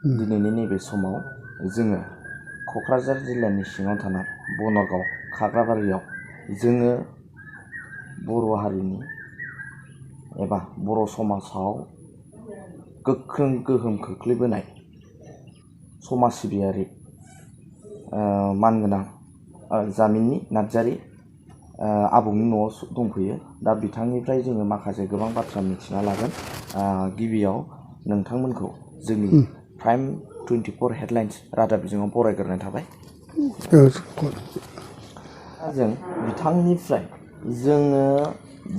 दिनैनि नैबे समाव जोङो क'क्राझार जिल्लानि सिङाव थानाय बनरगाव खाग्राबारियाव जोङो बर' हारिनि एबा बर' समाजाव गोख्रों गोहोम खोख्लैबोनाय समाज सिबियारि मानगोनां जामिननि नार्जारि आबौनि न'आव दंफैयो। दा बिथांनिफ्राय जोङो माखासे गोबां बाथ्रा मिथिना लागोन। गिबियाव नोंथांमोनखौ जोंनि प्राइम 24 हेडलाइन्स रादाब बिजोङाव बरायग्रोनाय थाबाय। जों बिथांनिफ्राय जोङो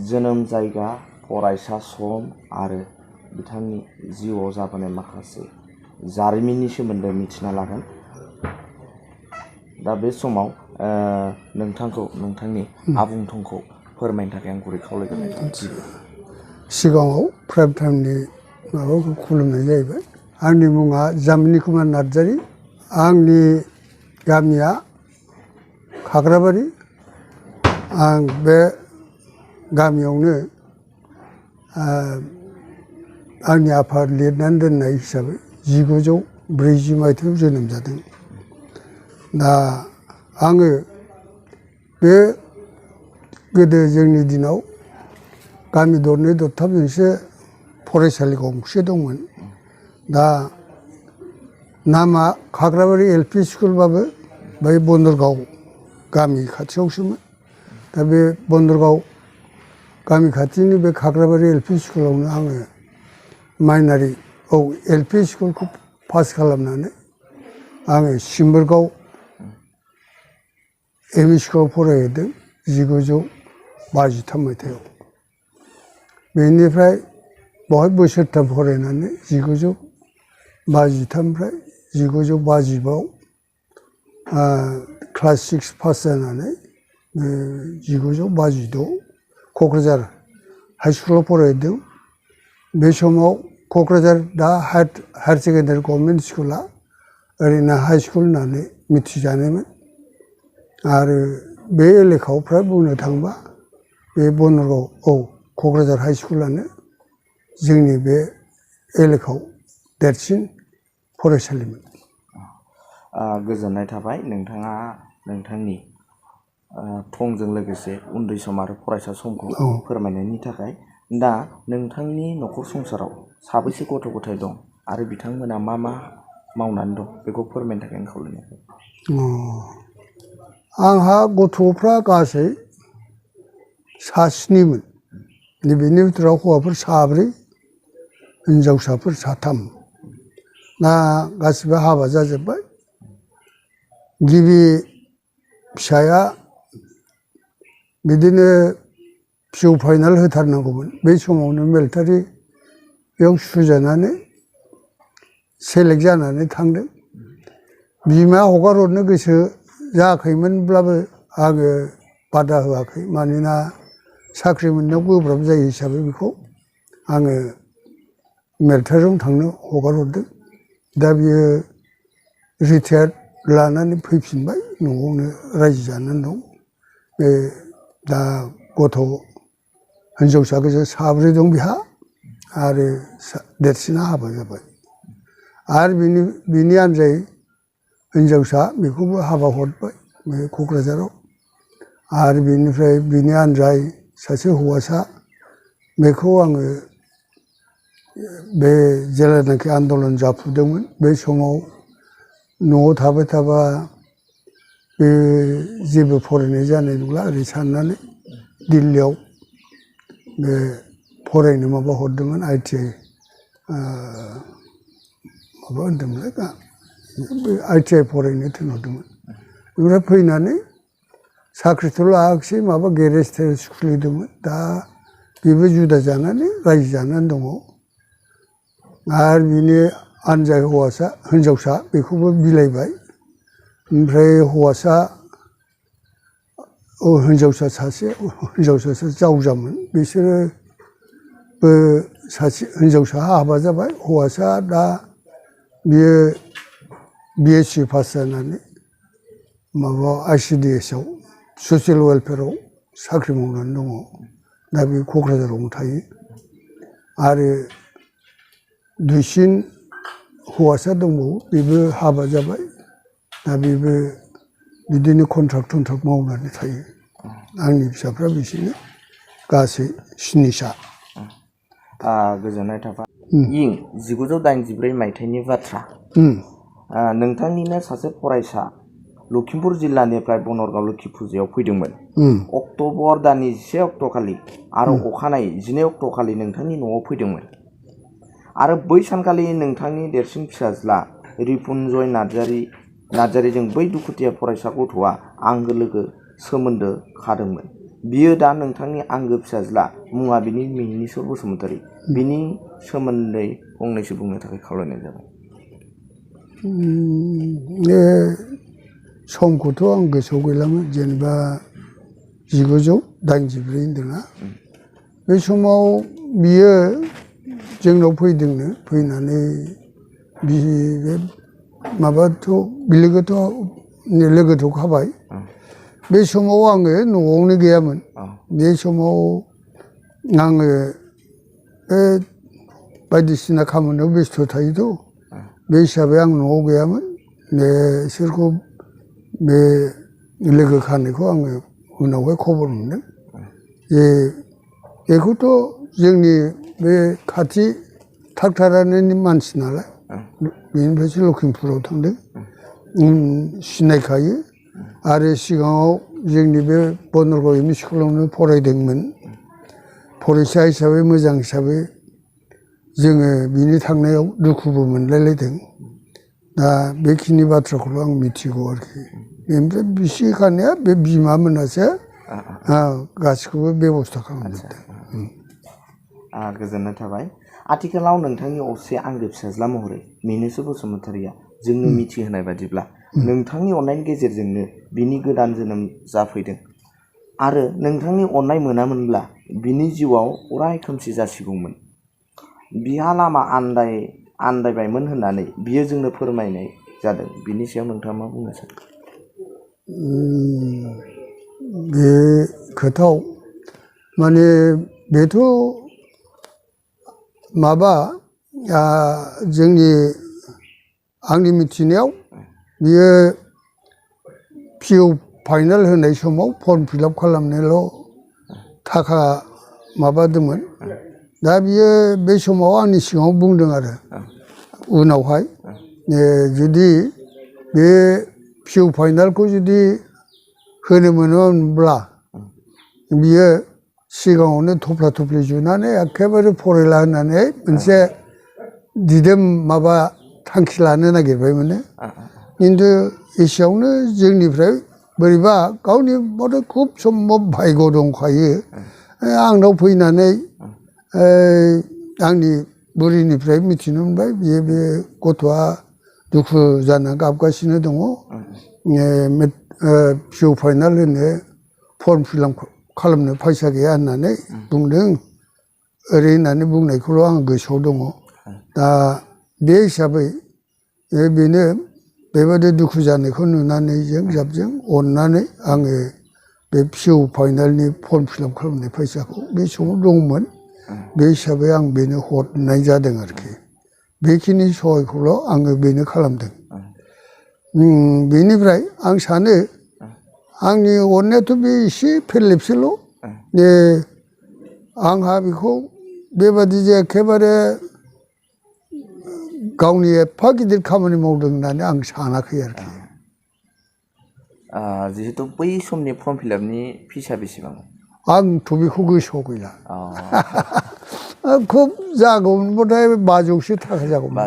जोनोम जायगा, फरायसा सम आरो बिथांनि जिउआव जाबोनाय माखासे जारिमिननि सोमोन्दै मिथिना लागोन। दा बे समाव नोंथांखौ नोंथांनि आबुं थंखौ फोरमायनो थाखाय आं गुरै खावलायग्रोनाय जाबाय। सिगाङाव प्राइम टाइमनि माबाखौ खुलुमनाय जाहैबाय। आंनि मुङा जामिनि कुमार नार्जारि। आंनि गामिया खाग्राबारि। आं बे गामियावनो आंनि आफा लिरनानै दोननाय हिसाबै 1940 मायथाइयाव जोनोम जादों। दा आङो बे गोदो जोंनि दिनाव गामि दरनै दरथामजोंसो फरायसालि गंसे दंमोन। दा नामा खाग्राबारि LP स्कुलबाबो बै बनरगाव गामि खाथियावसोमोन। दा बे बनरगाव गामि खाथिनि बे खाग्राबारि LP स्कुलावनो आङो LP स्कुलखौ पास खालामनानै आङो सिम्बोरगाव ME स्कुलाव फरायहैदों 1953 मायथाइयाव। बेनिफ्राय बेवहाय बोसोरथाम फरायनानै 1953 निफ्राय 1955 क्लास 6 पास जानानै 1956 क'क्राझार हाइ स्कुलाव फरायहैदों। बे समाव क'क्राझार दा हायार सेकेन्डारि गभर्नमेन्ट स्कुला ओरैनो हाइ स्कुल होननानै मिथिजानायमोन। आरो बे एलेकायाव फ्राय बुंनो थाङोबा बे बनरगाव क'क्राझार हाइ स्कुलानो जोंनि बे एलेकायाव देरसिन फरायसालिमोन। गोजोननाय थाबाय नोंथाङा नोंथांनि थंजों लोगोसे उन्दै सम आरो फरायसा समखौ फोरमायनायनि थाखाय। दा नोंथांनि न'खर संसाराव साबैसे गथ' गथाय दं आरो बिथांमोना मा मा मावनानै दं बेखौ फोरमायनो थाखाय आं खावलायनाय जाबाय। आंहा गथ'फ्रा गासै 7मोन। बेनि भितराव हौवाफोर 3, हिनजावसाफोर 3। दा गासिबो हाबा जाजोब्बाय। गिबि फिसाया बिदिनो पिअ फाइनाल होथारनांगौमोन। बे समावनो मिलिटारियाव सुजानानै सेलेक्ट जानानै थांदों। बिमाया हगार हरनो गोसो जायाखैमोनब्लाबो आङो बादा होआखै। मानोना साख्रि मोननायाव गोब्राब जायो हिसाबै बेखौ आङो मिलिटारियाव थांनो हगार हरदों। दा बियो रिटायार्ड लानानै फैफिनबाय। न'आवनो रायजो जानानै दं। दा गथ' हिनजावसा गोजा 4 दं बिहा। आरो देरसिना हाबा जाबाय। आरो बिनि आनजाय हिनजावसा बेखौबो हाबा हरबाय बे क'क्राझाराव। आरो बेनिफ्राय बिनि आनजाय सासे हौवासा, बेखौ आङो बे जेब्लानाखि आन्दलन जाफुदोंमोन बे समाव न'आव थाबाय थाबा बे जेबो फरायनाय जानाय नंला ओरै साननानै दिल्लीयाव बे फरायनो माबा हरदोंमोन ITI माबा होनदोंमोनलाय ITI फरायनो थिनहरदोंमोन। ओमफ्राय फैनानै साख्रिथ' लायाखिसै माबा गेरेज थेरेज खुलिदोंमोन। दा बेबो जुदा जानानै रायजो जानानै दङ। आरो बिनि आनजाय हिनजावसा बेखौबो बिलाइबाय। ओमफ्राय हिनजावसा सासे जावजामोन। बिसोरोबो सासे हिनजावसा हाबा जाबाय। हौवासा दा बियो BSc पास जानानै माबा ICDS आव ससियेल वेलफेयाराव साख्रि मावनानै दङ। दा बे क'क्राझारावनो थायो। आरो दुइसिन हौवासा दंबावो बेबो हाबा जाबाय दा बेबो बिदिनो कन्ट्राक्ट मावनानै थायो आंनि फिसाफ्रा बिसोरनो गासै 7सा गोजोननाय थाबाय इं 1983 मायथाइनि बाथ्रा नोंथांनिनो सासे फरायसा लखिमपुर जिल्लानिफ्राय बनरगाव लोखि फुजायाव फैदोंमोन अक्ट'बर दाननि 11 अक्ट'खालि आरो अखानायै 12 अक्ट'खालि नोंथांनि न'आव फैदोंमोन आरो बै सानखालि नोंथांनि देरसिन फिसाज्ला रिपुन्जय नार्जारिजों बै दुखुथिया फरायसा गथ'आ आंगो लोगो सोमोन्दो खादोंमोन बियो दा नोंथांनि आंगो फिसाज्ला मुङा बिनि मिहिनीश्वर बसुमतारी बिनि सोमोन्दै फंनैसो बुंनो थाखाय खावलायनाय जाबाय बे समखौथ' आं गोसोआव गैलामोन जेनेबा 1984 होन्दोंना बे समाव बियो जोंनाव फैदोंनो फैनानै बे माबाथ' लोगोथ' खाबाय बे समाव आङो न'आवनो गैयामोन बे समाव आङो बायदिसिना खामानियाव बेस्थ' थायोथ' बे हिसाबै आं न'आव गैयामोन बिसोरखौ बे लोगो खानायखौ आङो उनावहाय खबर मोनदों जे बेखौथ' जोंनि बे खाथि थागथारानि मानसि नालाय बेनिफ्रायसो लखिमपुराव थांदों सिनायखायो आरो सिगाङाव जोंनि बे बनरगाव एम इ स्कुलावनो फरायदोंमोन फरायसा हिसाबै मोजां हिसाबै जोङो बिनि थांनायाव दुखुबो मोनलायलायदों दा बेखिनि बाथ्राखौल' आं मिथिगौ आरोखि बेनिफ्राय बिसि खानाया बे बिमा मोनासो गासिखौबो बेब'स्था खालामजोबदों गोजोननाय थाबाय आथिखालाव नोंथांनि असे आंगो फिसाज्ला महरै मिहिनीश्वर बसुमतारीया जोंनो मिथिहोनाय बादिब्ला नोंथांनि अननायनि गेजेरजोंनो बिनि गोदान जोनोम जाफैदों आरो नोंथांनि अननाय मोनामोनब्ला बिनि जिउआव अराय खोमसि जासिगौमोन बिहा लामा आन्दायबायमोन होननानै बियो जोंनो फोरमायनाय जादों बिनि सायाव नोंथाङा मा बुंनो सानो बे खोथाव माने बेथ' माबा आंनि मिथिनायाव बियो पिइउ फाइनाल होनाय समाव फर्म फिलआप खालामनायल' थाखा माबादोंमोन दा बियो बे समाव आंनि सिगाङाव बुंदों आरो उनावहाय जुदि बे पिइउ फाइनालखौ जुदि होनो मोनोमोनब्ला बियो सिगाङावनो थफ्ला थफ्लि जुनानै एखेबारे फरायला होननानै मोनसे दिदोम माबा थांखि लानो नागिरबायमोन खिन्थु एसेयावनो जोंनिफ्राय बोरैबा गावनि मथे खुब सम्भब भाग्य दंखायो आंनाव फैनानै आंनि बुरिनिफ्राय मिथिनो मोनबाय बियो बे गथ'आ दुखु जाना गाबगासिनो दङ पिइउ फाइनाल होनो फर्म फिलआप खालामनो फैसा गैया होननानै बुंदों ओरै होननानै बुंनायखौल' आं गोसोआव दङ दा बे हिसाबै बेनो बेबायदि दुखु जानायखौ नुनानै जाबजों अननानै आङो बे पिइउ फाइनालनि फर्म फिलआप खालामनाय फैसाखौ बे समाव दंमोन बे हिसाबै आं बेनो हरनाय जादों आरोखि बेखिनि सहायखौल' आङो बेनो खालामदों बेनिफ्राय आं सानो आंनि अननायाथ' बे एसे फेरलेबसेल' आंहा बेखौ बेबादि जे एखेबारे गावनि एफा गिदिर खामानि मावदों होननानै आं सानाखै आरोखि जिहेतु बै समनि फर्म फिलआपनि फिसआ बेसेबां आंथ' बेखौ गोसोआव गैला खुब जागौमोनबाथाय 500सो थाखा जागौमोन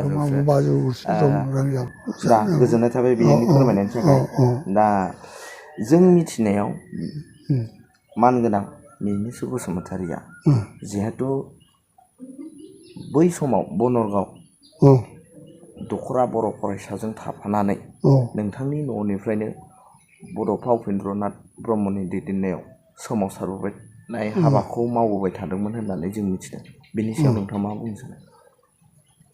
500सो रां जागौ दा गोजोननाय थाबाय बेनि फोरमायनायनि थाखाय दा जों मिथिनायाव मानगोनां मिहिनीश्वर बसुमतारीया जिहेतु बै समाव बनरगाव दख'रा बर' फरायसाजों थाफानानै नोंथांनि न'निफ्रायनो बड'फा उपेन्द्रनाथ ब्रह्मनि दैदेननायाव सोमावसारबोनाय हाबाखौ मावबोबाय थादोंमोन होननानै जों मिथिदों बेनि सायाव नोंथाङा मा बुंनो सानो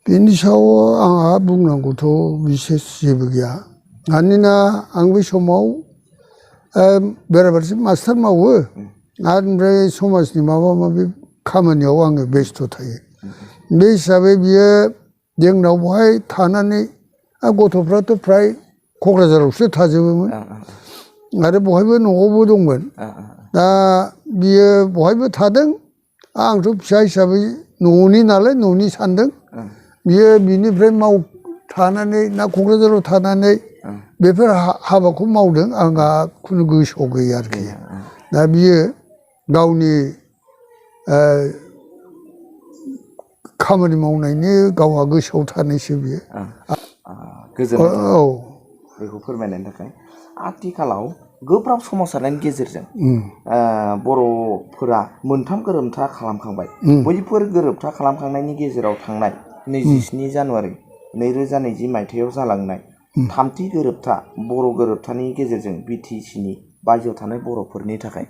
बेनि सायाव आंहा बुंनांगौथ' बिसेस जेबो गैया मानोना आं बै समाव बेराफारसे मास्टार मावो आरो ओमफ्राय समाजनि माबा माबि खामानियाव आङो बेस्थ' थायो बे हिसाबै बियो जोंनाव बहाय थानानै गथ'फ्राथ' फ्राय क'क्राझारावसो थाजोबोमोन आरो बहायबो न'आवबो दंमोन दा बियो बहायबो थादों आंथ' फिसा हिसाबै न'नि नालाय न'नि सानदों बियो बिनिफ्राय थानानै ना क'क्राझाराव थानानै बेफोर हाबाखौ मावदों आंहा खुनु गोसोआव गैया आरोखि दा बियो गावनि खामानि मावनायनि गावहा गोसोआव थानायसो बियो गोजोननाय थाबाय औ बेखौ फोरमायनायनि थाखाय आथिखालाव गोब्राब सोमावसारनायनि गेजेरजों बर'फोरा मोनथाम गोरोबथा खालामखांबाय बैफोर गोरोबथा खालामखांनायनि गेजेराव थांनाय 27 जानुवारि 2020 मायथाइयाव जालांनाय थामथि गोरोबथा बर' गोरोबथानि गेजेरजों BTCनि बायजोआव थानाय बर'फोरनि थाखाय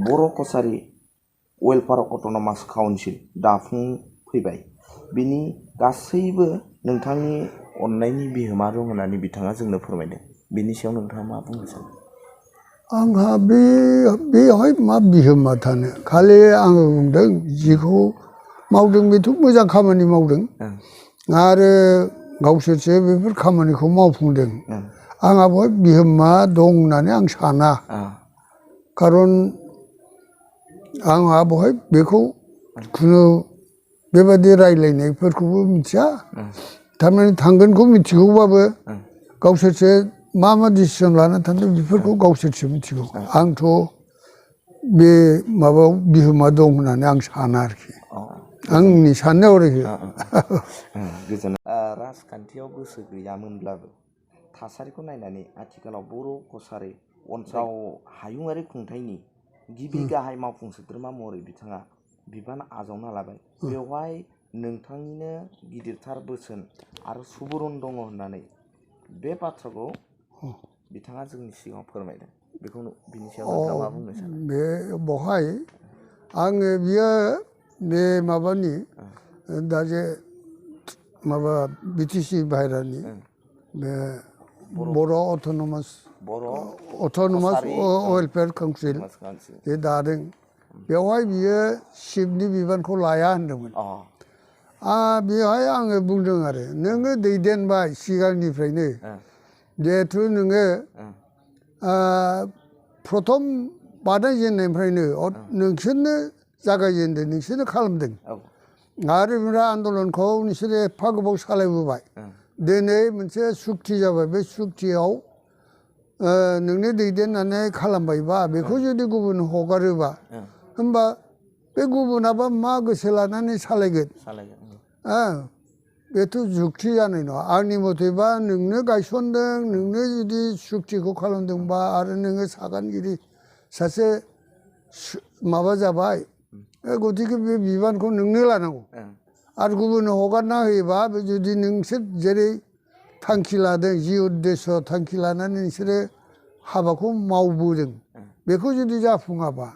बर' कसारि वेलफेयार अट'नमास काउन्सिल दाफुंफैबाय बिनि गासैबो नोंथांनि अननायनि बिहोमा दं होननानै बिथाङा जोंनो फोरमायदों बिनि सायाव नोंथाङा मा बुंनो सानो आंहा बेवहाय मा बिहोमा थानो खालि आङो बुंदों जिखौ मावदों बेथ' मोजां खामानि मावदों आरो गावसोरसो बेफोर खामानिखौ मावफुंदों आंहा बहाय बिहोमा दं होननानै आं साना खारन आंहा बहाय बेखौ खुनु बेबादि रायलायनायफोरखौबो मिथिया थारमाने थांगोनखौ मिथिगौबाबो गावसोरसो मा डिसिसन लानानै थांदों बेफोरखौ गावसोरसो मिथिगौ आंथ' बे माबायाव बिहोमा दं होननानै आं साना आरोखि आंनि साननायाव आरोखि राजखान्थियाव गोसो गैयामोनब्लाबो थासारिखौ नायनानै आथिखालाव बर' कसारि ओनसोलाव हायुङारि खुंथायनि गिबि गाहाय मावफुं सोद्रोमा महरै बिथाङा बिबान आजावना लाबाय बेवहाय नोंथांनिनो गिदिरथार बोसोन आरो सुबुरुन दङ होननानै बे बाथ्राखौ बिथाङा जोंनि सिगाङाव फोरमायदों बेखौ बिनि सायाव नोंथाङा मा बुंनो सानो बे बहाय आङो बियो बे माबानि दा जे माबा BTC बाहेरानि बे बर' अट'नमास वेलफेयार काउन्सिल जे दादों बेवहाय बियो चिफनि बिबानखौ लाया होनदोंमोन बेवहाय आङो बुंदों आरो नोङो दैदेनबाय सिगांनिफ्रायनो जिहेथु नोङो प्रथम बानायजेननायनिफ्रायनो नोंसोरनो जागायजेनदों नोंसोरनो खालामदों आरो बेनिफ्राय आन्दलनखौ नोंसोरो एफा गोबाव सालायबोबाय दिनै मोनसे सुक्ति जाबाय बे सुक्तियाव नोंनो दैदेननानै खालामबायबा बेखौ जुदि गुबुन हगारोबा होमबा बे गुबुनाबा मा गोसो लानानै सालायगोन बेथ' जुक्ति जानाय नङा आंनि मथेबा नोंनो गायसनदों नोंनो जुदि सुक्तिखौ खालामदोंबा आरो नोङो सागानगिरि सासे माबा जाबाय गतिके बे बिबानखौ नोंनो लानांगौ आरो गुबुननो हगारना होयोबा जुदि नोंसोर जेरै थांखि लादों जि उद्देश्य थांखि लानानै नोंसोरो हाबाखौ मावबोदों बेखौ जुदि जाफुङाबा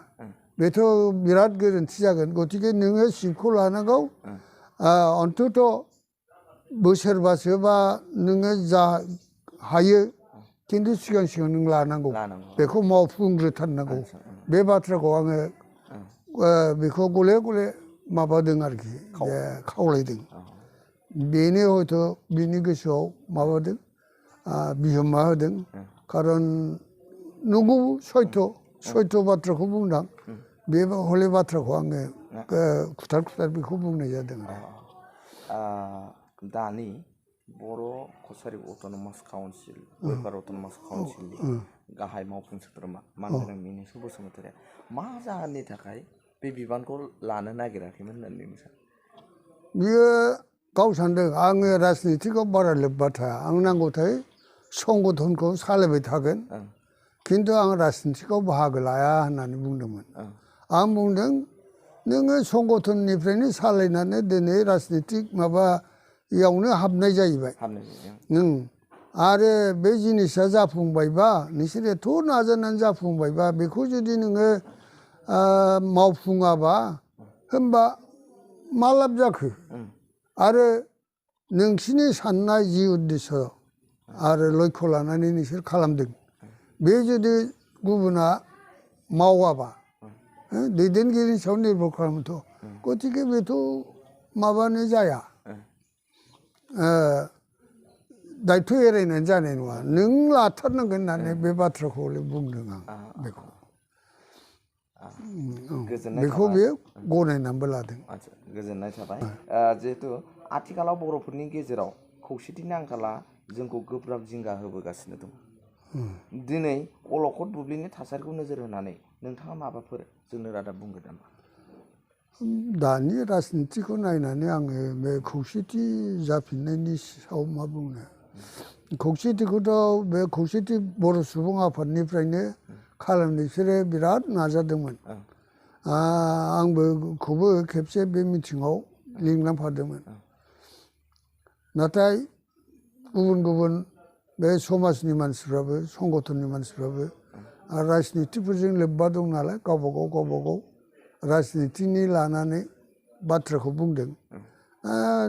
बेथ' बिराद गोरोन्थि जागोन गतिके नोङो चिफखौ लानांगौ अन्तत' बोसोरबासो बा नोङो जा हायो खिन्थु सिगां नों लानांगौ बेखौ मावफुंग्रोथारनांगौ बे बाथ्राखौ आङो बेखौ गले गले माबादों आरोखि खावलायदों बेनो हयथ' बिनि गोसोआव माबादों बिहोमा होदों खारन नंगौ सयथ' बाथ्राखौ बुंदां बे हले बाथ्राखौ आङो खुथार बेखौ बुंनाय जादों दानि बर' कसारि अट'नमास काउन्सिल वेलफेयार अट'नमास काउन्सिलनि गाहाय मावफुं सोद्रोमा मानगोनां मिनेस्वर बसुमतारिया मा जाहोननि थाखाय बे बिबानखौ लानो नागिराखैमोन होननानै सानो बियो गाव सानदों आङो राजनितिकआव बारा लोब्बा थाया आं नांगौथाय संगठनखौ सालायबाय थागोन खिन्थु आं राजनितिकआव बाहागो लाया होननानै बुंदोंमोन आं बुंदों नोङो संगठननिफ्रायनो सालायनानै दिनै राजनितिक माबायावनो हाबनाय जाहैबाय आरो बे जिनिसा जाफुंबायबा नोंसोर एथ' नाजानानै जाफुंबायबा बेखौ जुदि नोङो मावफुङाबा होमबा मा लाब जाखो आरो नोंसिनि साननाय जि उद्देश्य आरो लक्ष्य लानानै नोंसोर खालामदों बे जुदि गुबुना मावाबा दैदेनगिरिनि सायाव निर्भर खालामोथ' गतिके बेथ' माबानो जाया दायथ' एरायनानै जानाय नङा नों लाथारनांगोन होननानै बे बाथ्राखौ हले बुंदों आं बेखौ गोजोननाय बेखौ थाबाय। बेयो गनायनानैबो लादों। आदसा गोजोननाय थाबाय। जिहेथु आथिखालाव बर'फोरनि गेजेराव खौसेथिनि आंखाला जोंखौ गोब्राब जिंगा होबोगासिनो दं। दिनै अलखद बुब्लिनि थासारिखौ नोजोर होनानै नोंथाङा माबाफोर जोंनो रादाब बुंगोन नामा? दानि राजनितिखौ नायनानै आङो बे खौसेथि जाफिननायनि सायाव मा बुंनो खौसेथिखौथ' बे खौसेथि बर' सुबुं आफादनिफ्रायनो खालामनो बिसोरो बिराद नाजादोंमोन। आंबो खौबो खेबसे बे मिटिङाव लिंलांफादोंमोन। नाथाय गुबुन गुबुन बे समाजनि मानसिफ्राबो संगठननि मानसिफ्राबो राजनितिफोरजों लोब्बा दं नालाय गावबा गाव राजनितिनि लानानै बाथ्राखौ बुंदों।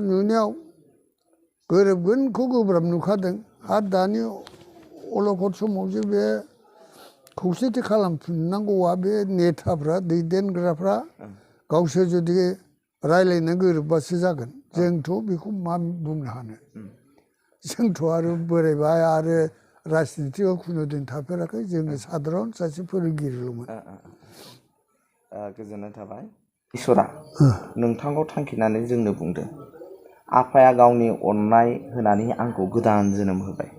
नुनायाव गोरोबगोनखौ गोब्राब नुखादों आरो दानि अलखद समाव जे बे खौसेथि खालामफिननांगौआ बे नेताफ्रा दैदेनग्राफ्रा गावसोर जुदि रायलायनो गोरोबबासो जागोन। जोंथ' बेखौ मा बुंनो हानो जोंथ' आरो बोरायबाय आरो राजनितिआव खुनुदिन थाफेराखै जोङो साधारन सासे फोरोंगिरिल'मोन। गोजोननाय थाबाय। इसोरा नोंथांखौ थांखिनानै जोंनो बुंदों आफाया गावनि अननाय होनानै आंखौ गोदान जोनोम होबाय।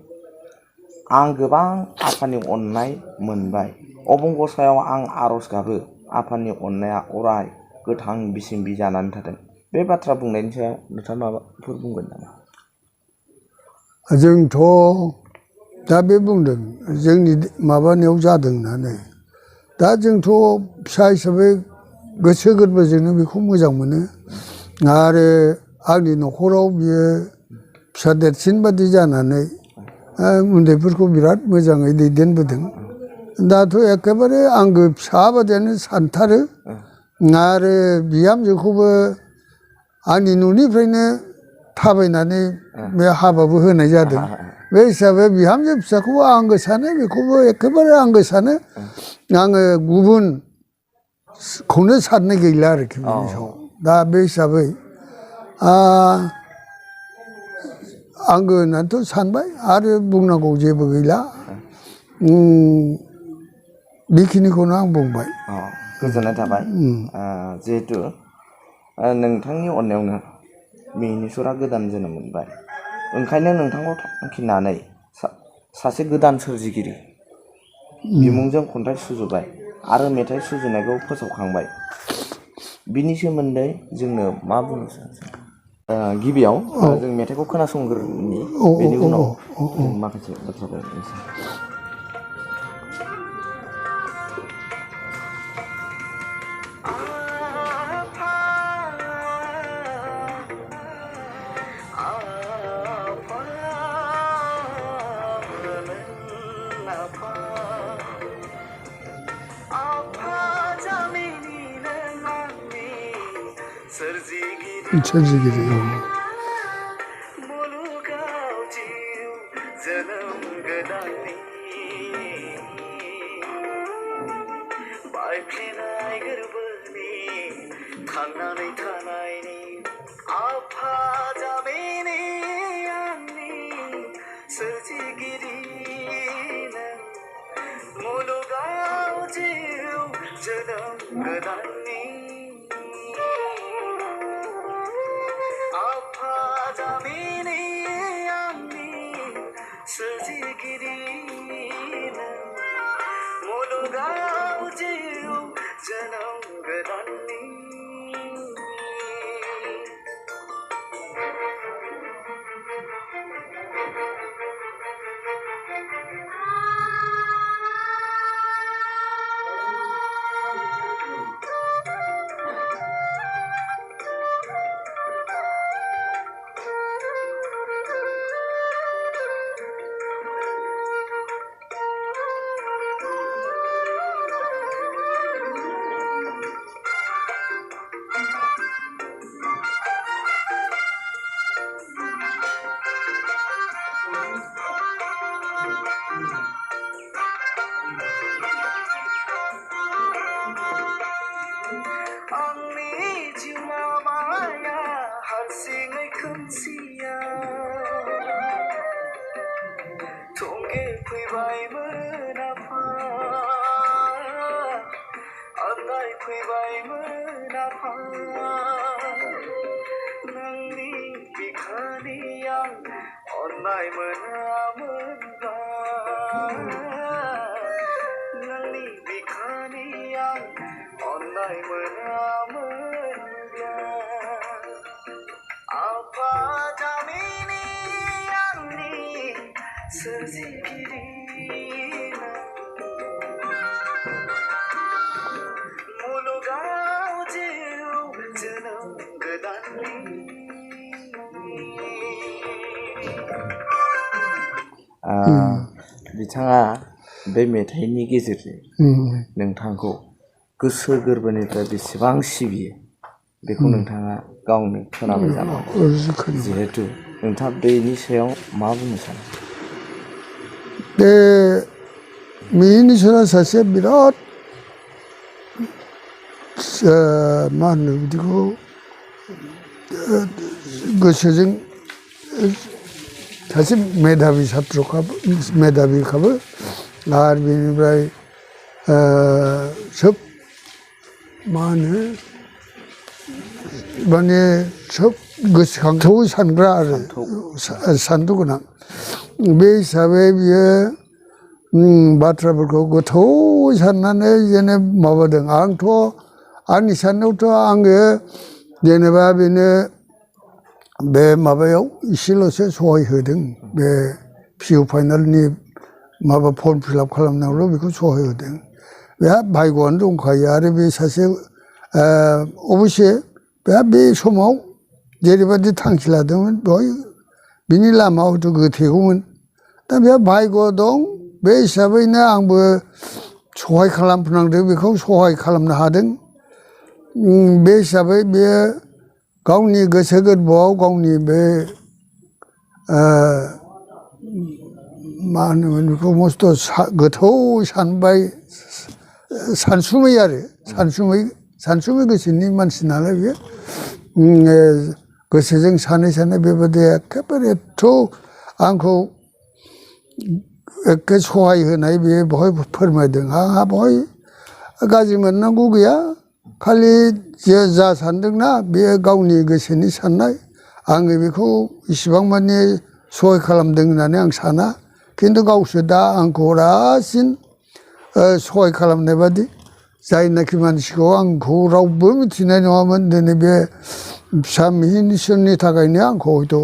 आं गोबां आफानि अननाय मोनबाय। अबंगसायाव आं आरज गाबो आफानि अननाया अराय गोथां बिसिम्बि जानानै थाथों। बे बाथ्रा बुंनायनि सायाव नोंथाङा माबाफोर बुंगोन नामा? जोंथ' दा बे बुंदों जोंनि माबानायाव जादों होननानै दा जोंथ' फिसा हिसाबै गोसो गोरबोजोंनो बेखौ मोजां मोनो आरो आंनि न'खराव बियो फिसा देरसिन बादि जानानै उन्दैफोरखौ बिराद मोजाङै दैदेनबोदों। दाथ' एखेबारे आंगो फिसा बादियानो सानथारो आरो बिहामजोखौबो आंनि न'निफ्रायनो थाबायनानै बे हाबाबो होनाय जादों। बे हिसाबै बिहामजो फिसाखौबो आंगो सानो बेखौबो एखेबारे आंगो सानो। आङो गुबुनखौनो साननाय गैला आरोखि बेनि सायाव। दा बे हिसाबै आंगो होननानैथ' सानबाय आरो बुंनांगौ जेबो गैला। बेखिनिखौनो आं बुंबाय। गोजोननाय थाबाय। जिहेथु नोंथांनि अननायावनो मिहिनीश्वरा गोदान जोनोम मोनबाय ओंखायनो नोंथांखौ थांखिनानै सासे गोदान सोरजिगिरि बिमुंजों खन्थाइ सुजुबाय आरो मेथाइ सुजुनायखौ फोसावखांबाय। बिनि सोमोन्दै जोंनो मा बुंनो सानो? गिबियाव जों मेथाइखौ खोनासंग्रोनि बेनि उनाव जों माखासे बाथ्राखौ बुंनोसै। सोरजिगिरि बायफ्लेनाय गोरबोनि थांनानै थानायनि आफा जामिनि आंनि सोरजिगिरि नों मुलुगाव जिउ जोनोम गोदाननि आफा जामिनि आंनि सोरजिगिरि नों मुलुगाव जिउ जोनोम गोदाननि 내게 फैबायमोन आफा आन्दाय फैबायमोन आफा नोंनि बिखानि आं अननाय मोनामोनब्ला नोंनि बिखानि आं अननाय मोनामोनब्ला आफा जामिनि आंनि सोरजिगिरि मुलुगाव जिउ जोनोम गोदाननि बिथाङा बे मेथाइनि गेजेरजों नोंथांखौ गोसो गोरबोनिफ्राय बेसेबां सिबियो बेखौ नोंथाङा गावनो खोनाबाय जानांगौ जिहेथु नोंथाङा बेनि सायाव मा बुंनो सानो बे मिहिनीश्वरा सासे बिराद मा होनो बिदिखौ गोसोजों सासे मेधाबि सात्रखाबो मेधाबिखाबो आरो बेनिफ्राय सोब मा होनो माने सोब गोसोखांथावै सानग्रा आरो सानथौ गोनां बे हिसाबै बियो बाथ्राफोरखौ गोथौयै साननानै जेने माबादों आंथ' आंनि साननायावथ' आङो जेनेबा बेनो बे माबायाव एसेल'सो सहाय होदों बे पिइउ फाइनालनि माबा फर्म फिलाप खालामनायावल' बेखौ सहाय होदों बेहा भाग्यआनो दंखायो आरो बे सासे अबयसे बेहा बे समाव जेरैबायदि थांखि लादोंमोन बेवहाय बिनि लामा हयथ' गोथेगौमोन दा बेहा भाग्य दं बे हिसाबैनो आंबो सहाय खालामनांदों बेखौ सहाय खालामनो हादों बे हिसाबै बेयो गावनि गोसो गोरबोआव गावनि बे मा होनोमोन बेखौ मस्थ' गोथौ सानबाय सानसुमै आरो सानसुमै गोसोनि मानसि नालाय बेयो गोसोजों सानै सानै बेबादि एखेबारे एथ' आंखौ एखे सहाय होनाय बे बहाय फोरमायदों आंहा बहाय गाज्रि मोननांगौ गैया खालि जे जा सानदोंना बेयो गावनि गोसोनि साननाय आङो बेखौ इसिबां माने सहाय खालामदों होननानै आं साना खिन्थु गावसो दा आंखौ रासिन सहाय खालामनाय बादि जायनाखि मानसिखौ आंखौ रावबो मिथिनाय नङामोन दिनै बे फिसा मिहिनीश्वरनि थाखायनो आंखौ हयथ'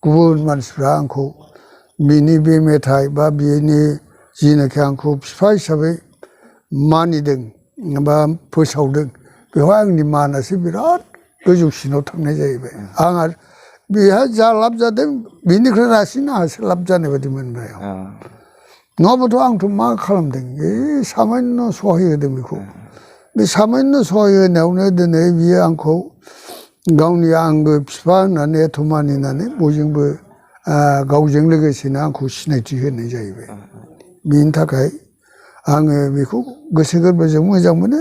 गुबुन मानसिफ्रा आंखौ बिनि बे मेथाइ बा बिनि जिनाखि आंखौ बिफा हिसाबै मानिदों बा फोसावदों बेवहाय आंनि मानासो बिराद गोजौसिनाव थांनाय जाहैबाय आंहा बेहा जा लाब जादों बेनिख्रुइ रासिन आंहासो लाब जानाय बायदि मोनबाय नङाबाथ' आंथ' मा खालामदों सामान्य सहाय होदों बेखौ बे सामान्य सहाय होनायावनो दिनै बियो आंखौ गावनि आंगो बिफा होननानै एथ' मानिनानै बयजोंबो गावजों लोगोसेनो आंखौ सिनायथि होनाय जाहैबाय बिनि थाखाय आङो बेखौ गोसो गोरबोजों मोजां मोनो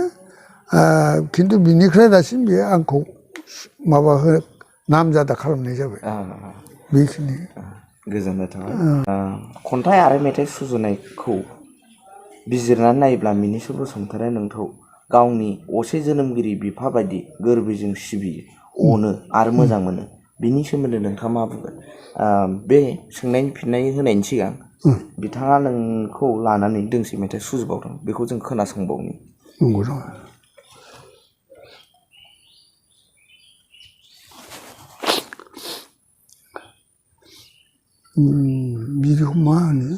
खिन्थु बिनिफ्राय दासिम बेयो आंखौ माबा नामजादा खालामनाय जाबाय बेखिनि गोजोननाय थाबाय खन्थाइ आरो मेथाइ सुजुनायखौ बिजिरनानै नायोब्ला मिनिसुर बसुमतारिया नोंखौ गावनि असे जोनोमगिरि बिफा बायदि गोरबोजों सिबियो अनो आरो मोजां मोनो बिनि सोमोन्दै नोंथाङा मा बुंगोन बे सोंनायनि फिननाय होनायनि सिगां बिथाङा नोंखौ लानानै दोंसे मेथाइ सुजुबावदों बेखौ जों खोनासंबावनि नंगौ दं बिदिखौ मा होनो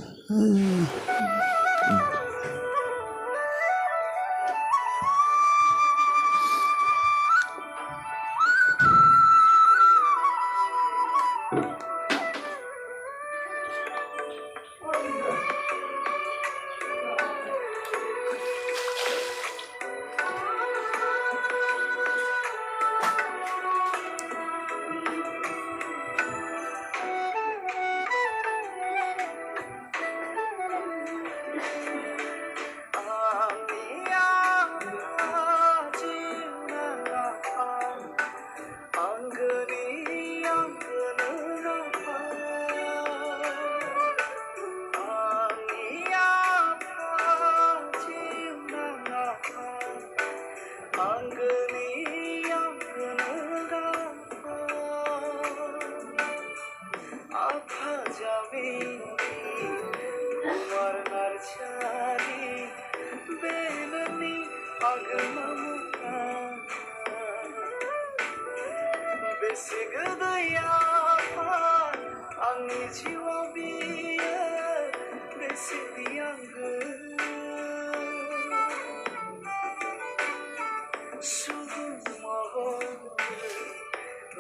आफा जामिनी कुमार नार्जारी बेननि आगोमा बेसे गोदै आफा आंनि जिउआव बियो बेसे आंगो सुबुं महर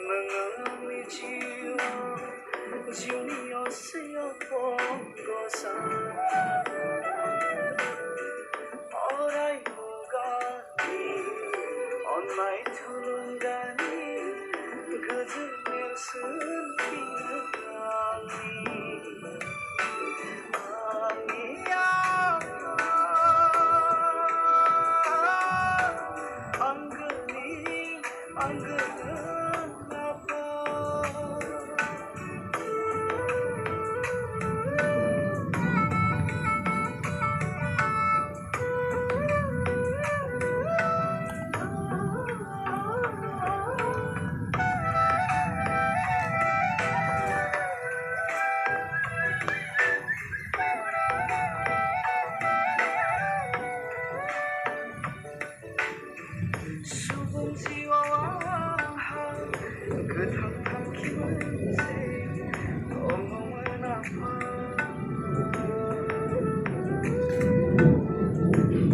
नोङो आंनि जिउनि असेयाव बंगसा अराय मुगानि अननाय थुलुंगानि गोजोन नेरसोनथि सुबुं जिउआव आंहा गोथां थांखि मोनसे दङमोन आफा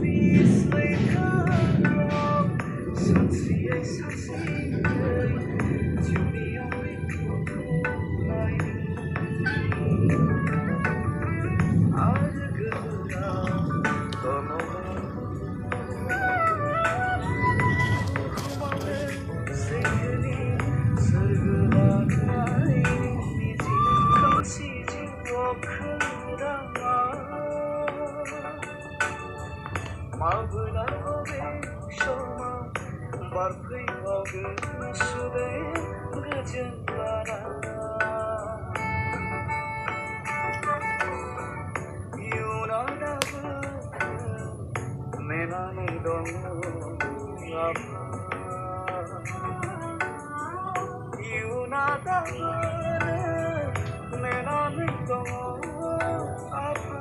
बिस लैथोआव सानस्रियै सानस्रियै जिउनि अमृतखौ नायनो आरो गोजौआव दङमोन माबोनांगौ बे समाव बारफैबावगोन सुदै गोजोन बारा इयुनाव दाबो नेनानै दङ आफा इयुना दाबो नेनानै दङ आफा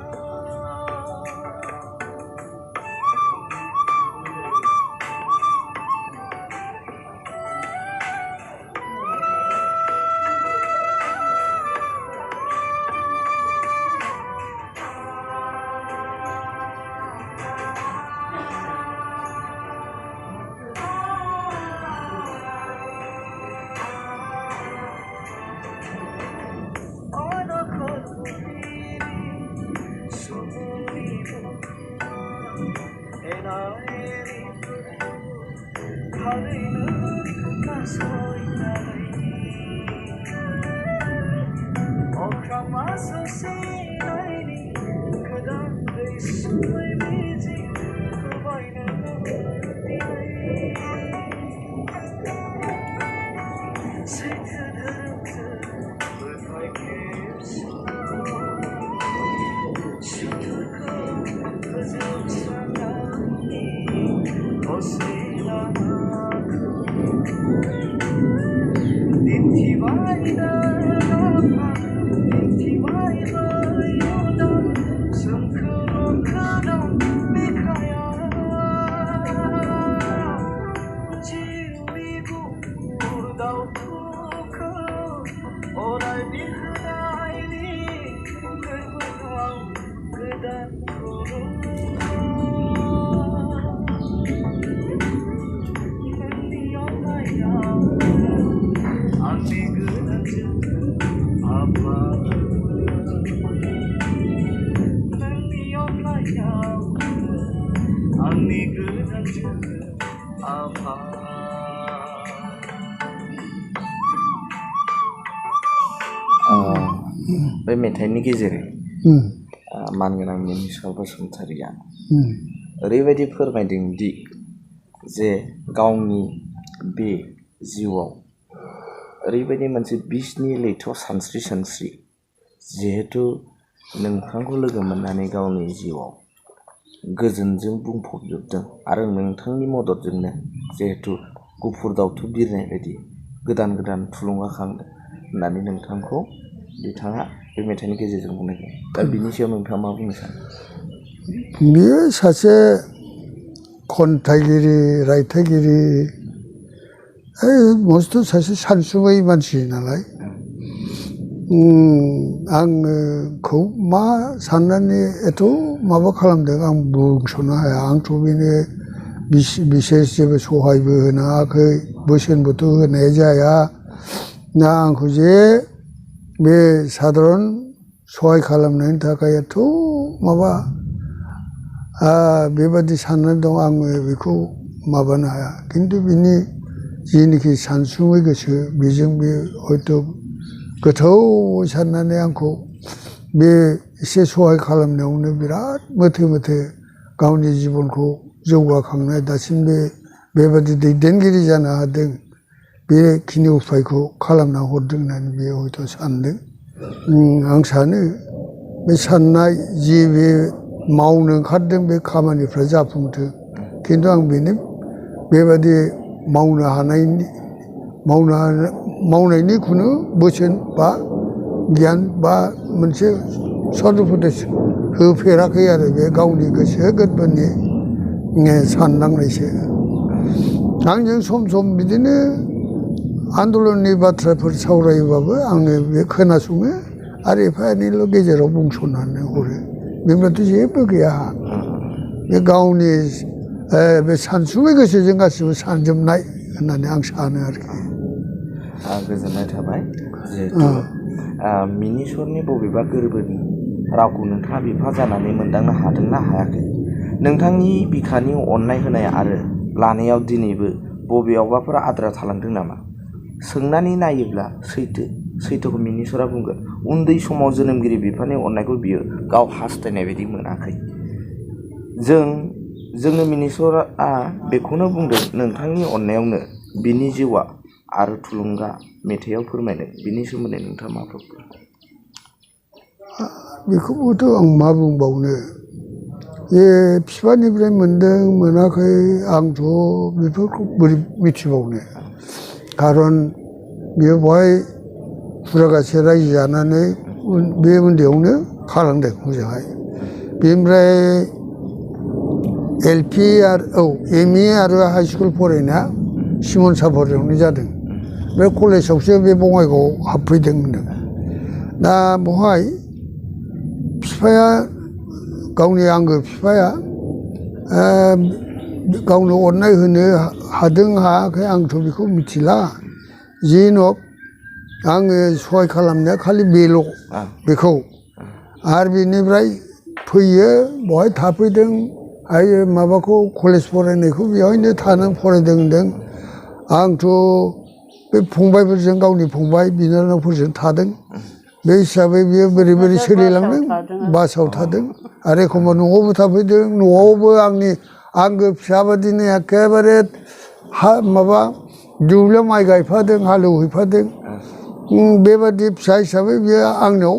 बे मेथाइनि गेजेरजों मानगोनां मिनिस्वर बसुमतारिया ओरैबायदि फोरमायदों दि जे गावनि बे जिउआव ओरैबायदि मोनसे बिसनि लैथोआव सानस्रि सानस्रि जिहेथु नोंथांखौ लोगो मोननानै गावनि जिउआव गोजोनजों बुंफबजोबदों आरो नोंथांनि मददजोंनो जिहेथु गुफुर दावथु बिरनाय बायदि गोदान गोदान थुलुंगाखांदों होननानै नोंथांखौ बिथाङा बे मेथाइनि गेजेरजों बुंनायखौ दा बिनि सायाव नोंथाङा मा बुंनो सानो? बियो सासे खन्थाइगिरि रायथाइगिरि मस्थ' सासे सानसुमै मानसि नालाय आंखौ मा साननानै एथ' माबा खालामदों आं बुंस'नो हाया। आंथ' बेनो बिसेस जेबो सहायबो होनो हायाखै, बोसोनबोथ' होनाय जाया। ना आंखौ जे बे साधारन सहाय खालामनायनि थाखाय एथ' माबा बेबादि साननानै दं, आङो बेखौ माबानो हाया। खिन्थु बिनि जिनिखि सानसुमै गोसो बेजों बे हयथ' गोथौ साननानै आंखौ बे एसे सहाय खालामनायावनो बिराद मोथो मोथो गावनि जिबनखौ जौगाखांनाय दासिम बेबादि दैदेनगिरि जानो हादों, बेखिनि उफायखौ खालामना हरदों होननानै बे हयथ' सानदों। आं सानो बे साननाय जि बे मावनो ओंखारदों बे खामानिफ्रा जाफुंथों। खिन्थु आं बेनो बेबादि मावनायनि खुनु बोसोन बा गियान बा मोनसे सदुपदेश होफेराखै आरो बे गावनि गोसो गोरबोनि सानदांनायसो। आंजों सम सम बिदिनो आन्दलननि बाथ्राफोर सावरायोबाबो आङो बे खोनासङो आरो एफा एनैल' गेजेराव बुंस'नानै हरो। बेनिफ्रायथ' जेबो गैया। बे गावनि बे सानसुमै गोसोजों गासिबो सानजोबनाय होननानै आं सानो आरोखि। गोजोननाय थाबाय। जिहेथु मिनिसरनि बबेबा गोरबोनि रावखौ नोंथाङा बिफा जानानै मोनदांनो हादोंना हायाखै? नोंथांनि बिखानि अननाय होनाय आरो लानायाव दिनैबो बबेयावबाफोर आद्रा थालांदों नामा? सोंनानै नायोब्ला सैथोखौ मिनिसरा बुंगोन। उन्दै समाव जोनोमगिरि बिफानि अननायखौ बियो गाव हास्थायनाय बायदि मोनाखै। जोंनो मिनिसरा बेखौनो बुंदों, नोंथांनि अननायावनो बिनि जिउआ आरो थुलुंगा मेथाइआव फोरमायदों। बिनि सोमोन्दै नोंथाङा मा बुंगोन? बेखौबोथ' आं मा बुंबावनो। जे बिफानिफ्राय मोनदों मोनाखै आंथ' बेफोरखौ बोरै मिथिबावनो। खारन बेयो बहाय फुरागासे रायजो जानानै बे उन्दैयावनो खालांदों हजोंहाय। बेनिफ्राय एम इ आरो हाइ स्कुल फरायनाया सिमन सापरियावनो जादों। बे कलेजावसो बे बङाइगावआव हाबफैदों होनदों। दा बहाय बिफाया गावनि आंगो बिफाया गावनो अननाय होनो हादों हायाखै आंथ' बेखौ मिथिला। जेन'ब आङो सहाय खालामनाया खालि बेल' बेखौ। आरो बेनिफ्राय फैयो बहाय थाफैदों माबाखौ कलेज फरायनायखौ बेवहायनो थानानै फरायदों होनदों। आंथ' बे फंबायफोरजों गावनि फंबाय बिनानावफोरजों थादों। बे हिसाबै बियो बोरै बोरै सोलिलांदों बासाव थादों आरो एखमबा न'आवबो थाफैदों। न'आवबो आंनि आंगो फिसा बादिनो एखेबारे माबा दुब्लियाव माइ गायफादों, हालेवहैफादों। बेबादि फिसा हिसाबै बियो आंनाव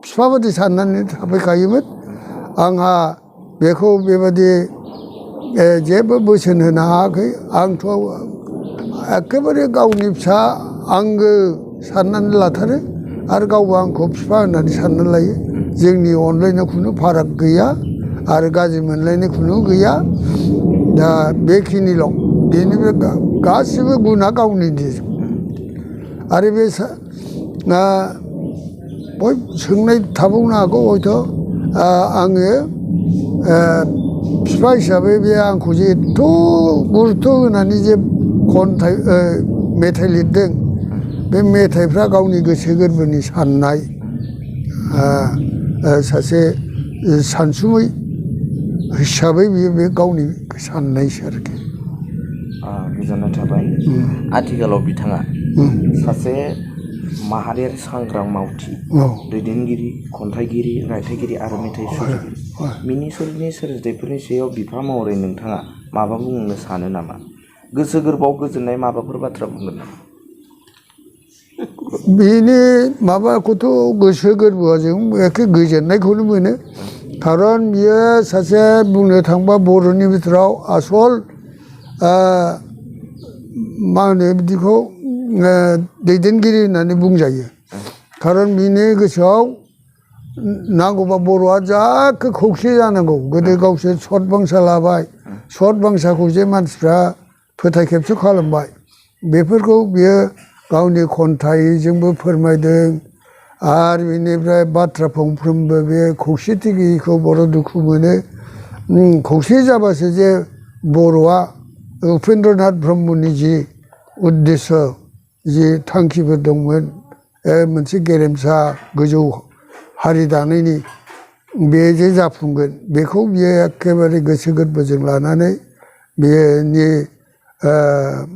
फिफा बादि साननानै थाफैखायोमोन। आंहा बेखौ बेबादि जेबो बोसोन होनो हायाखै। आंथ' एखेबारे गावनि फिसा आंगो साननानै लाथारो आरो गावबो आंखौ बिफा होननानै साननानै लायो। जोंनि अनलायनायाव खुनु फाराग गैया आरो गाज्रि मोनलायनाय खुनु गैया। दा बेखिनिल'। बेनिफ्राय गासिबो गुना गावनि निजा। आरो बे बय सोंनाय थाबावनो हागौ हयथ' आङो बिफा हिसाबै बे आंखौ जे एथ' गुरुत्थ' होनानै जे खन्थाइ मेथाइ लिरदों, बे मेथाइफ्रा गावनि गोसो गोरबोनि साननाय। सासे सानसुमै हिसाबै बियो बे गावनि साननायसो आरोखि। गोजोननाय थाबाय। आथिखालाव बिथाङा सासे माहारियारि सांग्रां मावथि, दैदेनगिरि, खन्थाइगिरि, रायथाइगिरि आरो मेथाइ सुजुगिरि। मिनिसरनि सोरजिथायफोरनि सायाव बिफा महरै नोंथाङा माबा बुंनो सानो नामा? गोसो गोरबोआव गोजोननाय माबाफोर बाथ्रा बुंगोन नामा? बेनि माबाखौथ' गोसो गोरबोजों एखे गोजोननायखौनो मोनो। खारन बियो सासे बुंनो थांबा बर'नि बिथोराव आसल मा होनो बिदिखौ दैदेनगिरि होननानै बुंजायो। खारन बिनि गोसोआव नांगौबा बर'आ जाखो खौसे जानांगौ गोदो गावसोर सत बांसा लाबाय सत बांसाखौ जे मानसिफ्रा फोथाय खेबस' खालामबाय बेफोरखौ बियो गावनि खन्थाइजोंबो फोरमायदों आरो बिनिफ्राय बाथ्रा फंफ्रोमबो बे खौसेथि गैयैखौ बर' दुखु मोनो खौसे जाबासो जे बर'आ उपेन्द्रनाथ ब्रह्मनि जि उद्देश्य जि थांखिफोर दंमोन मोनसे गेरेमसा गोजौ हारि दानायनि बे जे जाफुंगोन बेखौ बियो एखेबारे गोसो गोरबोजों लानानै बेनि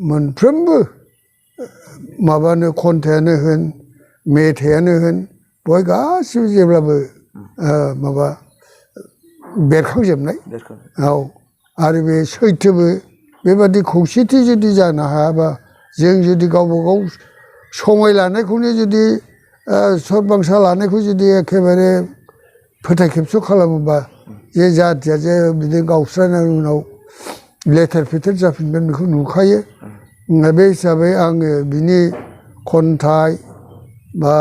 मोनफ्रोमबो माबानो खन्थाइयानो होन मेथाइयानो होन बहाय गासिबो जेब्लाबो माबा बेरखांजोबनाय औ आरो बे सैथोबो बेबादि खौसेथि जुदि जानो हायाबा जों जुदि गावबा गाव समाय लानायखौनो जुदि सत बांसा लानायखौ जुदि एखेबारे फोथाय खेबस' खालामोबा जे जाथिया जे बिदिनो गावस्रानायनि उनाव लेथेर फेथेर जाफिनगोन बेखौ नुखायो बे हिसाबै आङो बिनि खन्थाइ बा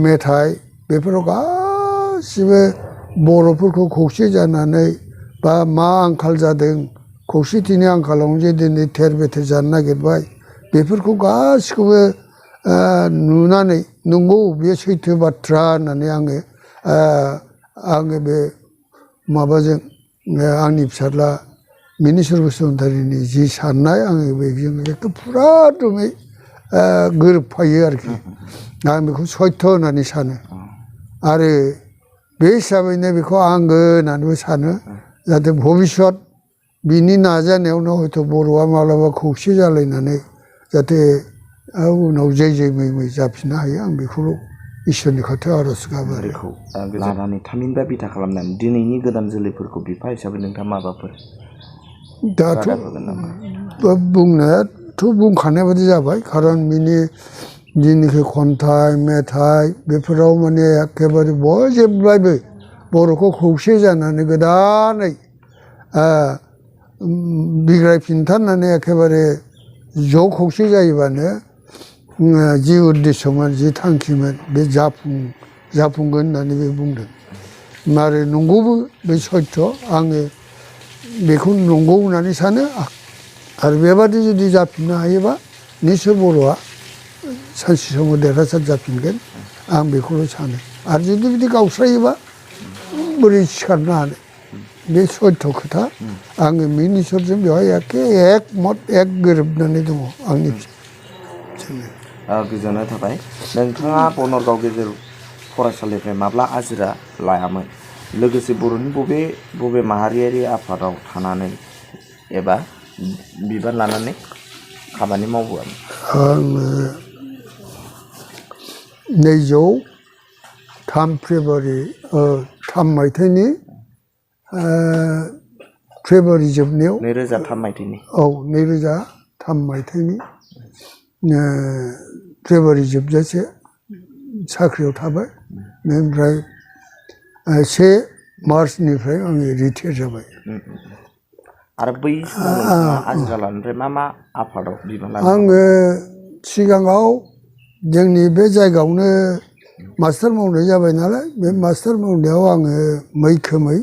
मेथाइ बेफोराव गासिबो बर'फोरखौ खौसे जानानै बा मा आंखाल जादों खौसेथिनि आंखालावनो जे दिनै थेर बेथेर जानो नागिरबाय बेफोरखौ गासिखौबो नुनानै नंगौ बे सैथो बाथ्रा होननानै आङो बे माबाजों आंनि फिसाज्ला मिनिस्वर बसुमतारीनि जि साननाय आङो बेजों एकदम फुरादमै गोरोबफायो आरोखि आं बेखौ सयथ' होननानै सानो आरो बे हिसाबैनो बेखौ आंगो होननानैबो सानो जाहाथे भबिसत बिनि नाजानायावनो हयथ' बर'आ माब्लाबा खौसे जालायनानै जाहाथे उनाव जै जै मै मै जाफिननो हायो आं बेखौल' इसोरनि खाथियाव आर'ज गाबो आरो बेखौ लानानै थामहिनबा बिथा खालामनानै दिनैनि गोदान जोलैफोरखौ बिफा हिसाबै नोंथाङा माबाफोर दाथ' बुंनायाथ' बुंखानाय बादि जाबाय खारन बिनि जिनिखि खन्थाइ मेथाइ बेफोराव माने एखेबारे जेब्लायबो बर'खौ खौसे जानानै गोदानै बिग्रायफिनथारनानै एखेबारे ज' खौसे जायोबानो जि उद्देश्यमोन जि थांखिमोन बे जाफुंगोन होननानै बे बुंदों आरो नंगौबो बे सयथ' आङो बेखौ नंगौ होननानै सानो आरो बेबादि जुदि जाफिननो हायोबा निस्सय बर'आ सानसे समाव देरहासार जाफिनगोन आं बेखौल' सानो आरो जुदि बिदि गावस्रायोबा बोरै सिखारनो हानो बे सयथ' खोथा आङो मिनिस्वरजों बेवहाय एकमत एक गोरोबनानै दङ आंनि गोजोननाय थाबाय नोंथाङा बनरगाव गेजेर फरायसालिनिफ्राय माब्ला आजिरा लायामोन लोगोसे बर'नि बबे माहारियारि आफादाव थानानै एबा बिबान लानानै खामानि मावबोआमोन आङो 2003 फेब्रुवारि 3 मायथाइनि फेब्रुवारि जोबनायाव 2003 मायथाइनि औ 2003 मायथाइनि फेब्रुवारि जोबजासे साख्रियाव थाबाय बेनिफ्राय 1 मार्चनिफ्राय आङो रिटायार जाबाय आरो बै समाव नोंथाङा आजिरा लानायनिफ्राय मा आफादाव बिबान लानो आङो सिगाङाव जोंनि बे जायगायावनो मास्टार मावनाय जाबाय नालाय बे मास्टार मावनायाव आङो मैखोमै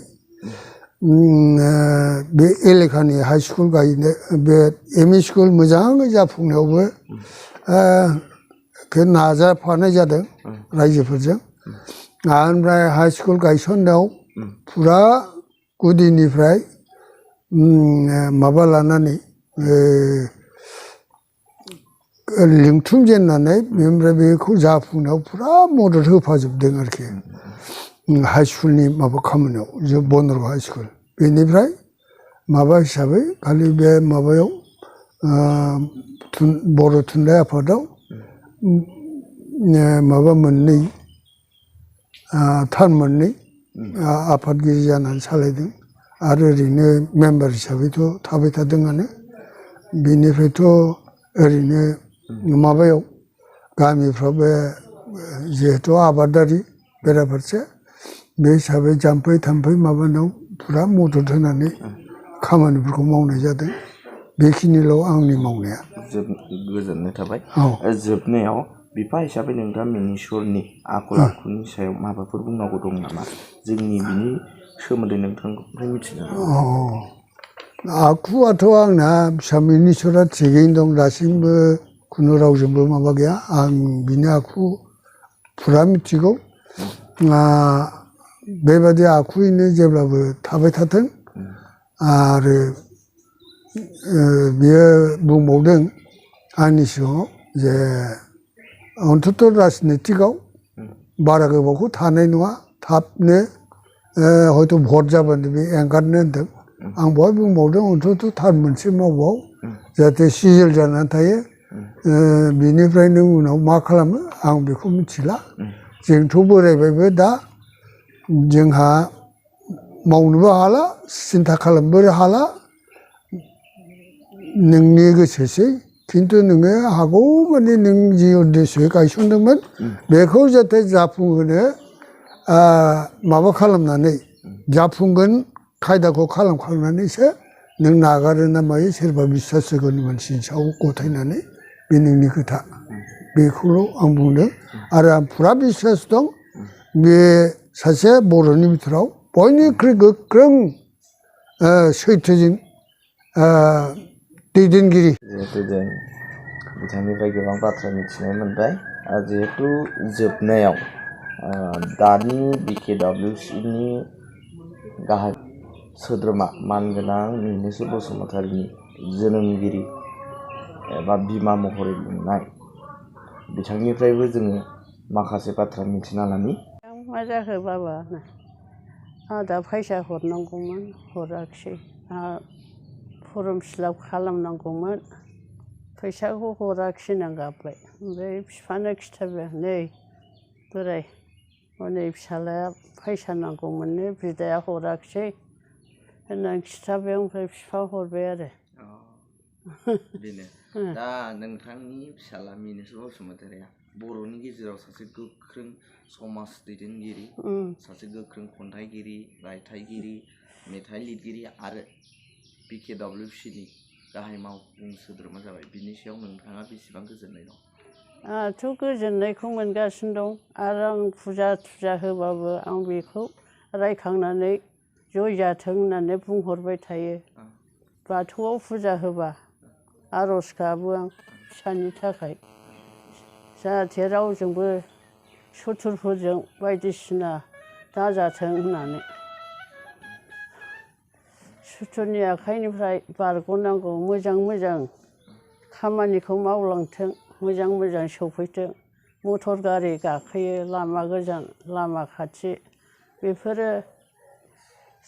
बे एलेखानि हाइ स्कुल गायनो बे एम इ स्कुल मोजाङै जाफुंनायावबो नाजाफानाय जादों रायजोफोरजों ओमफ्राय हाइ स्कुल गायसननायाव फुरा गुदिनिफ्राय माबा लानानै लिंथुमजेननानै बेनिफ्राय बेखौ जाफुंनायाव फुरा मदद होफाजोबदों आरोखि हाइ स्कुलनि माबा खामानियाव बनरगाव हाइ स्कुल बेनिफ्राय माबा हिसाबै खालि बे माबायाव बर' थुनलाइ आफादाव माबा मोननै थान मोननै आफादगिरि जानानै सालायदों आरो ओरैनो मेम्बार हिसाबैथ' थाबाय थादोंआनो बेनिफ्रायथ' ओरैनो माबायाव गामिफ्राव बे जिहेथु आबादारि बेराफारसे बे हिसाबै जाम्फै थाम्फै माबानायाव फुरा मदद होनानै खामानिफोरखौ मावनाय जादों बेखिनिल' आंनि मावनाया गोजोननाय थाबाय औ जोबनायाव बिफा हिसाबै नोंथाङा मिनिस्वरनि आखल आखुनि सायाव माबाफोर बुंनांगौ दं नामा? जोंनि बिनि सोमोन्दै नोंथांनिफ्राय मिथिनो लुबैदों। आखुआथ' आंना फिसा मिनिस्वरा थिगैनो दं दासिमबो खुनु रावजोंबो माबा गैया। आं बिनि आखु फुरा मिथिगौ। बेबादि आखुयैनो जेब्लाबो थाबाय थाथों। आरो बियो बुंबावदों आंनि सिगाङाव जे अन्तत राजनितिकआव बारा गोबावखौ थानाय नङा, थाबनो हयथ' भट जाबानो बे एंगारनो होनदों। आं बेवहाय बुंबावदों अन्तत टार्म मोनसे मावबाव जाहाथे सिजिल जानानै थायो। बिनिफ्राय नों उनाव मा खालामो आं बेखौ मिथिला। जोंथ' बोरायबायबो दा, जोंहा मावनोबो हाला, सिन्था खालामनोबो हाला। नोंनि गोसोसै, खिन्थु नोङो हागौमानि नों जि उद्देश्य गायसनदोंमोन बेखौ जाहाथे जाफुंहोनो माबा खालामनानै जाफुंगोन खायदाखौ खालामखांनानैसो नों नागारो ना मायो सोरबा बिसास होगोन मानसिनि सायाव गथायनानै बे नोंनि खोथा। बेखौल' आं बुंदों। आरो आं फुरा बिसास दं बे सासे बर'नि बिथोराव बयनिख्रुइ गोख्रों सैथोजों दैदेनगिरि। जिहेतु जों बिथांनिफ्राय गोबां बाथ्रा मिथिनो मोनबाय। जिहेतु जोबनायाव दानि BKWCनि गाहाय सोद्रोमा मानगोनां मिनेस्वर बसुमतारीनि जोनोमगिरि एबा बिमा महरै मोननाय बिथांनिफ्रायबो जोङो माखासे बाथ्रा मिथिना लानि। मा जाखो बाबा? आंहा दा फैसा हरनांगौमोन, हराखिसै। आंहा फर्म फिलाप खालामनांगौमोन, फैसाखौ हराखिसै होनना गाबबाय। ओमफ्राय बिफानो खिथाबाय, नै बोराय, हनै फिसालाया फैसा नांगौमोननो बिदाया हराखिसै होननानै खिथाबाय। ओमफ्राय बिफा हरबाय आरो। बेनो दा नोंथांनि फिसाला मिनेस्वर बसुमतारीया बर'नि गेजेराव सासे गोख्रों समाज दैदेनगिरि, सासे गोख्रों खन्थाइगिरि, रायथाइगिरि, मेथाइ लिरगिरि आरो BKWCनि गाहाय मावफुं सोद्रोमा जाबाय। बिनि सायाव नोंथाङा बेसेबां गोजोननाय दं? आंहाथ' गोजोननायखौ मोनगासिनो दं। आरो आं फुजा थुजा होबाबो आं बेखौ रायखांनानै जय जाथों होननानै बुंहरबाय थायो। बाथौआव फुजा होबा आर'ज गाबो आं फिसानि थाखाय, जाहाथे रावजोंबो सुथुरफोरजों बायदिसिना दाजाथों होननानै। सुथुरनि आखाइनिफ्राय बारग'नांगौ, मोजां मोजां खामानिखौ मावलांथों, मोजां मोजां सौफैथों। मटर गारि गाखोयो, लामा गोजान लामा खाथि, बेफोरो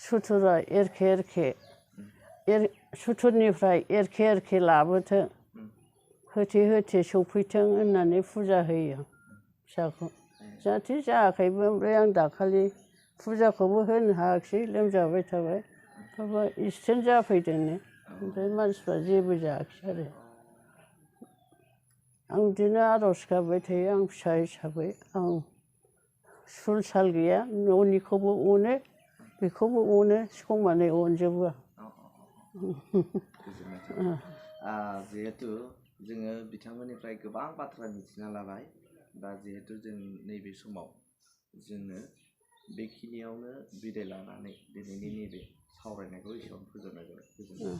सुथुरा सुथुरनिफ्राय एरखे एरखे लाबोथों, होथे होथे सौफैथों होननानै फुजा होयो आं फिसाखौ। जाहाथे जायाखैबो। ओमफ्राय आं दाखालि फुजाखौबो होनो हायाखिसै, लोमजाबाय थाबाय। माबा एक्सिडेन्ट जाफैदोंनो, ओमफ्राय मानसिफ्रा जेबो जायाखिसै आरो। आं बिदिनो आर'ज गाबबाय थायो। आं फिसा हिसाबै आं सुल साल गैया, न'निखौबो अनो, बेखौबो अनो, समानै अनजोबो आं। जिहेतु जोङो बिथांमोननिफ्राय गोबां बाथ्रा मिथिना लाबाय। दा जिहेतु जों नैबे समाव जोङो बेखिनियावनो बिदाय लानानै दिनैनि नैबे सावरायनायखौ एसेबां फोजोबनाय जाबाय। गोजोन्थों।